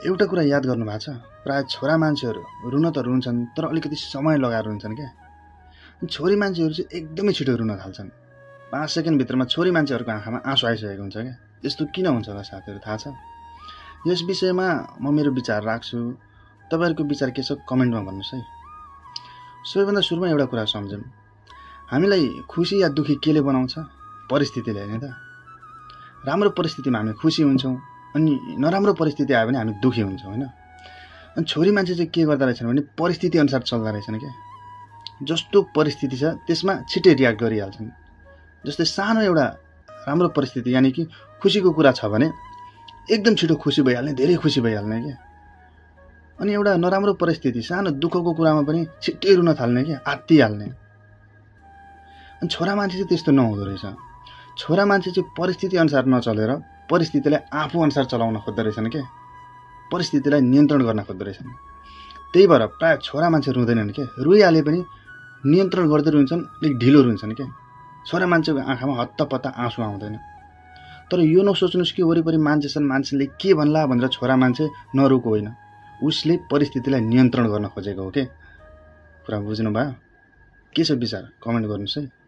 एउटा कुरा याद गर्नु भएको छ, प्राय छोरा मान्छेहरू रुन त रुन्छन् तर अलिकति समय लगाएर रुन्छन् क्या। छोरी मान्छेहरू चाहिँ एकदमै छिटो रुन थाल्छन्। 5 सेकेन्डभित्रमा छोरी मान्छेहरूको आँखामा आँसु आइसकेको हुन्छ क्या। यस्तो किन हुन्छ होला साथीहरू, थाहा छ? यस विषयमा म मेरो विचार राख्छु। तपाईहरुको विचार के छ कमेन्टमा भन्नुस् है। सबैभन्दा सुरुमा एउटा कुरा सम्झौँ, हामीलाई खुसी या दुखी केले बनाउँछ? परिस्थितिले हैन त। राम्रो परिस्थितिमा हामी खुसी हुन्छौँ अनि नराम्रो परिस्थिति आयो भने हामी दुखी हुन्छौँ हैन। अनि छोरी मान्छे चाहिँ के गर्दा रहेछन् भने परिस्थिति अनुसार चल्दा रहेछन् क्या। जस्तो परिस्थिति छ त्यसमा छिटै रियाक्ट गरिहाल्छन्। जस्तै सानो एउटा राम्रो परिस्थिति यानि कि खुसीको कुरा छ भने एकदम छिटो खुसी भइहाल्ने, धेरै खुसी भइहाल्ने क्या। अनि एउटा नराम्रो परिस्थिति, सानो दुःखको कुरामा पनि छिट्टै रुन थाल्ने क्या, आत्तिहाल्ने। अनि छोरा मान्छे चाहिँ त्यस्तो नहुँदो रहेछ। छोरा मान्छे चाहिँ परिस्थिति अनुसार नचलेर परिस्थितिलाई आफू अनुसार चलाउन खोज्दो रहेछन् क्या। परिस्थितिलाई नियन्त्रण गर्न खोज्दो रहेछन्। त्यही भएर प्राय छोरा मान्छे रुँदैनन् क्या। रुइहाले पनि नियन्त्रण गर्दै रुन्छन्, अलिक ढिलो रुन्छन् क्या। छोरा मान्छेको आँखामा हत्तपत्त आँसु आउँदैन। तर यो नसोच्नुस् कि वरिपरि मान्छे छन्, मान्छेले के भन्ला भनेर छोरा मान्छे नरुको होइन। उसले परिस्थितिलाई नियन्त्रण गर्न खोजेको हो के। कुरा बुझ्नु भयो? के छ विचार कमेन्ट गर्नुस् है।